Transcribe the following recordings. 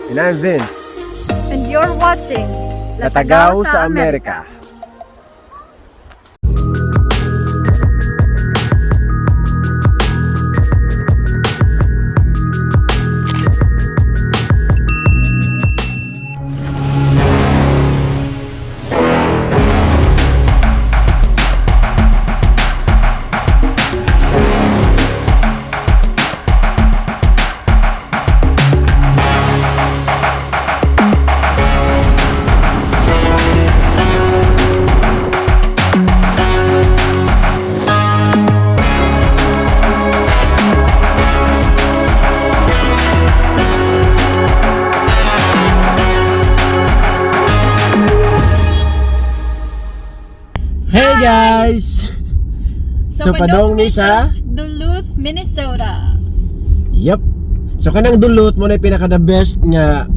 And I'm Vince. And you're watching Latagaw sa Amerika. Hey guys! So, padong ni sa Duluth, Minnesota. Yep. So kanang Duluth mo na pinaka the best nga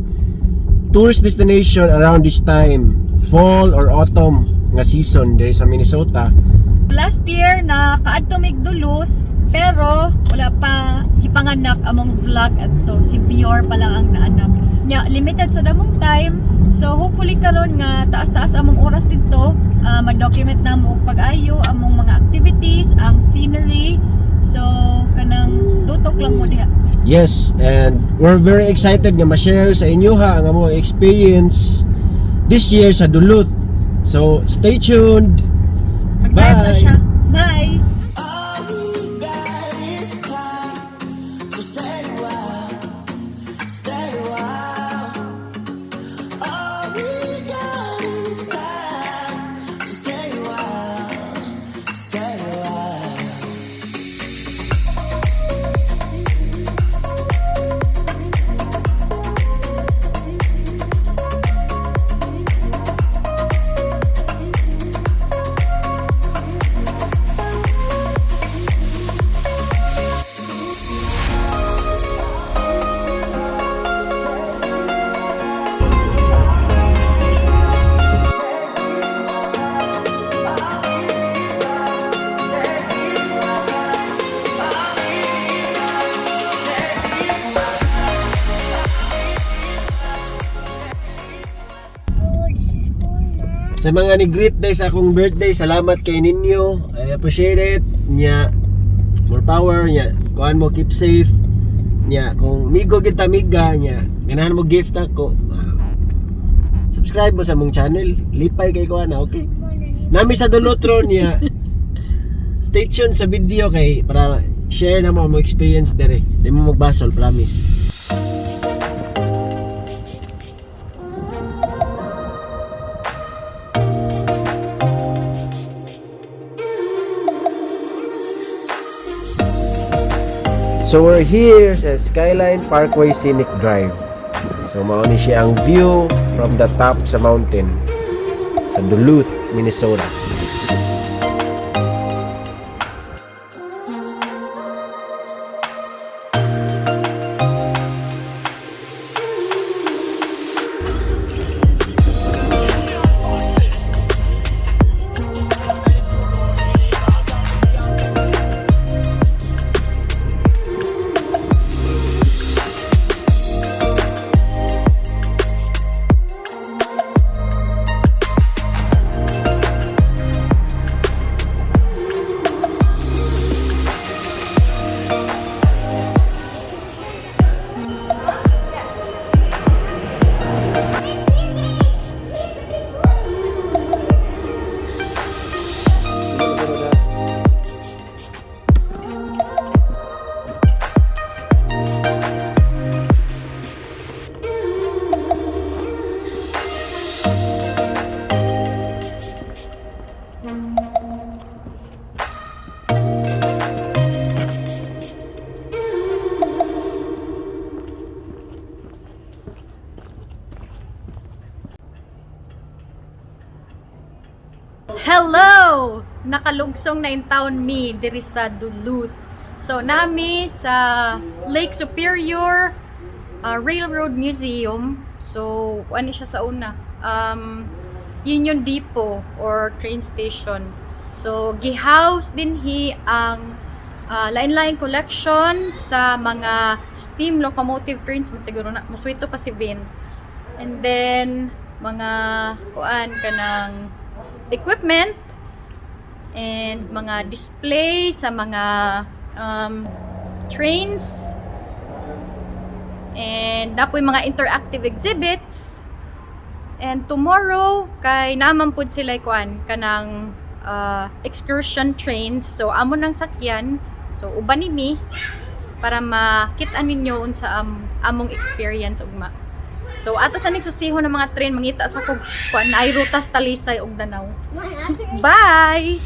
tourist destination around this time, fall or autumn nga season diri sa Minnesota. Last year na kaadto mig Duluth, pero wala pa hipanganak among vlog adto. Si VR pa lang ang naanak. Nya limited sa damong time. So hopefully karon nga taas-taas among oras didto, ma-document na mo og pag-ayo among mga activities, ang scenery. So kanang tutok lang mo diha. Yes, and we're very excited nga ma-share sa inyo ha ang among experience this year sa Duluth. So stay tuned. Mag-live na Bye. siya. Bye. All we got is time, so stay a while, stay a while. All we got is time, so stay a while, stay a while. Sa mga ni-greet day sa akong birthday, salamat kay ninyo. I appreciate it. Nya, more power nya. Kuan mo, keep safe. Nya, kung migo gid ta miga nya, ganahan mo gift ako. Subscribe mo sa mong channel. Lipay kay kuan na, okay? Nami sa Dulutro niya. Stay tuned sa video kay para share na mo mo experience dere. Di mo magbasol, promise. So we're here sa Skyline Parkway Scenic Drive. So mao ni siya ang view from the top sa mountain sa Duluth, Minnesota. Hello! Nakalugsong na in town mi diri sa Duluth. So nami sa Lake Superior Railroad Museum. So ano siya sa una? Union Depot or train station. So gihouse din hi ang Lain-lain collection sa mga steam locomotive trains man siguro na maswito pa si Vin. And then mga kuan kanang equipment and mga display sa mga trains and napoy mga interactive exhibits. And tomorrow kay naman pud sila kuan kanang excursion trains, so amo nang sakyan, so uban ni mi para makita ninyo unsa among experience ugma. So ato sa ning susiho ng mga train, mangita sa kog kuan ay rutas Talisay ug Danau. Bye.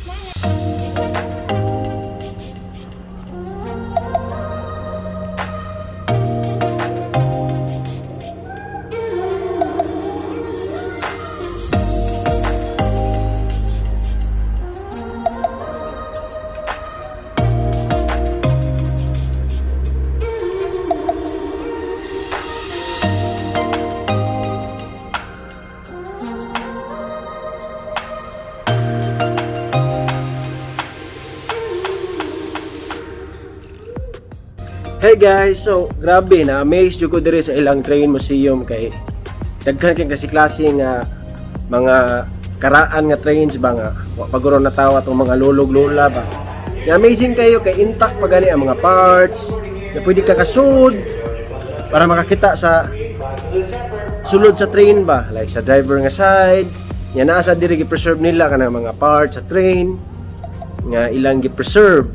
Hey guys, so grabe na amazed jud ko diri sa ilang train museum kay daghan kay kasi klase nga mga karaan nga trains ba nga wa pa guro natawa tong mga lulog lola ba. Nga amazing kayo kay intact pa gani ang mga parts na pwede ka kasud para makakita sa sulod sa train ba, like sa driver nga side nga naa sa diri gi-preserve nila kanang mga parts sa train nga ilang gi-preserve.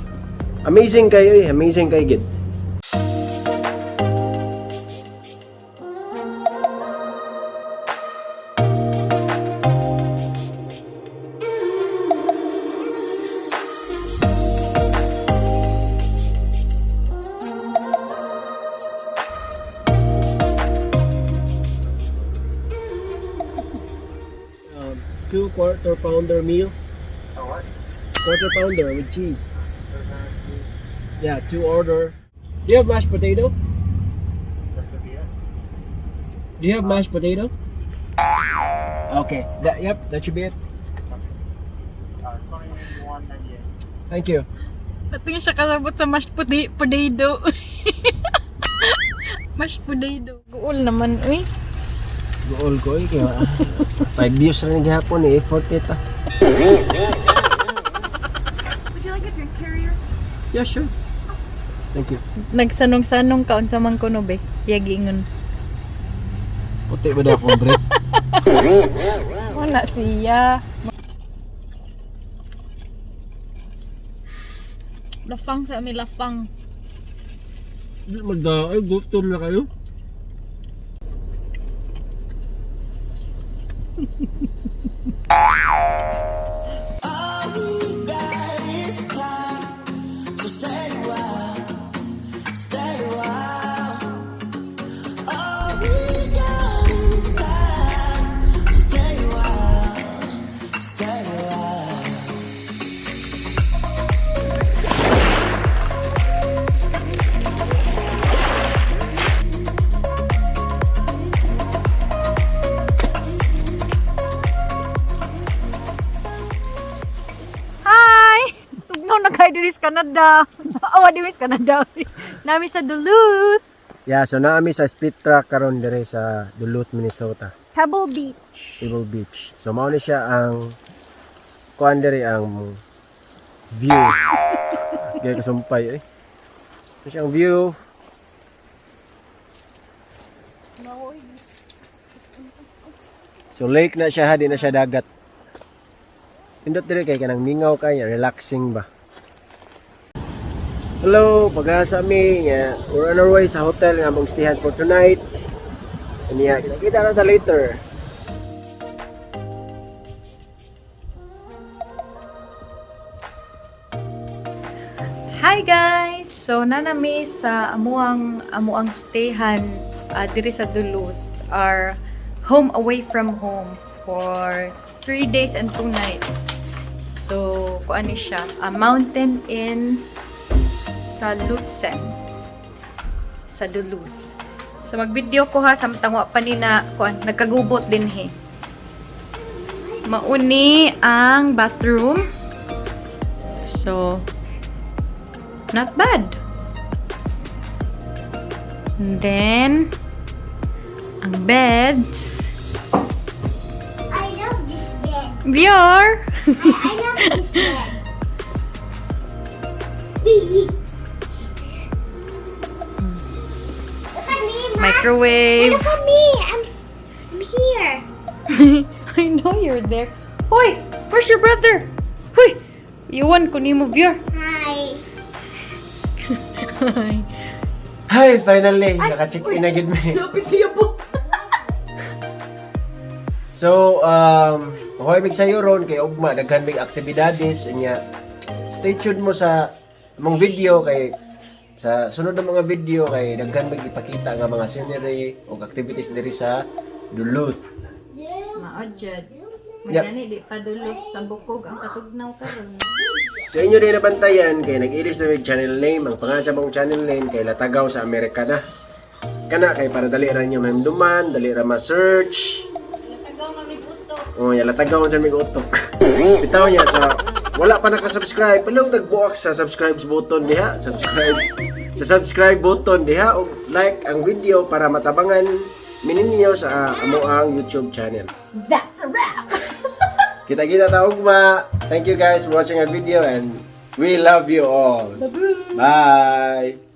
Amazing kayo eh, amazing kayo gid. Two quarter pounder meal. Oh, what? Quarter pounder with cheese. Yeah, two order. Do you have mashed potato? Do you have mashed potato? Okay. That, yep, that should be it. 21.98. Thank you. Ba't nga siya kasabot sa mashed potato? Mashed potato. Guol naman, uy. Goal ko eh. Kaya, 5 years na naghapon eh. Effort kita. Would you like a drink carrier? Yeah, sure. Thank you. Nagsanong-sanong ka unsa man kuno be. Yagingon. Puti ba na akong breath? Wala siya. Lafang sa ami lafang. Hindi magda. Ay, gutom na kayo. All we got is time, so stay a while, stay a while. All we got is time, so stay a while, stay a while. Hi! Tugnaw na kayo diri sa Canada. Awa diri sa Canada. Nami sa Duluth, Yeah, so naami sa split track karon dire sa Duluth, Minnesota. Pebble Beach. Pebble Beach. So mao ni siya ang kuan diri ang view. Gaya kasumpay eh. Ito siya ang view. So lake na siya ha, di na siya dagat. Pindot diri kay kanang mingaw kay relaxing ba. Hello, pag-asa mi nga we're on our way sa hotel nga among stayhan for tonight. Aniya, kita na ta later. Hi guys! So nanami sa amuang stayhan diri sa Duluth, our home away from home for 3 days and 2 nights. So kuan ni siya, a mountain inn sa Lutsen sa Duluth. So mag-video ko ha samtang wa pa ni na kuan nagkagubot din he. Mauni ang bathroom. So Not bad. And then, ang beds. I love this bed. Bior! I love this bed. Look at me, Mom. Microwave. Look at me. I'm here. I know you're there. Hoy! Where's your brother? Hoy! Iwan ko nimo, Bior. Hi. Hi, finally naka-check-in na gid mi. Lapit niya po. So, okay mig sayo ron kay ugma daghan mig aktibidades nya. Stay tuned mo sa among video kay sa sunod na mga video kay daghan mig ipakita nga mga scenery ug activities diri sa Duluth. Mao jud. Yep. Magani di pa Duluth sa bukog ang katugnaw karon. Sa inyo din nabantayan kay nag-ilis na mig channel name, ang pangalan sa mong channel name kay Latagaw sa Amerika na. Kana kay para dali ra ninyo mahimduman, dali ra ma-search. Latagaw mamig utok. Oh, ya latagaw sa mig utok. Bitaw niya sa wala pa naka-subscribe, palong nagbuak sa subscribe button diha, subscribe sa subscribe button diha ug like ang video para matabangan mininyo sa amo ang YouTube channel. That's a wrap. Kita-kita ta ugma. Thank you guys for watching our video and we love you all. Bye.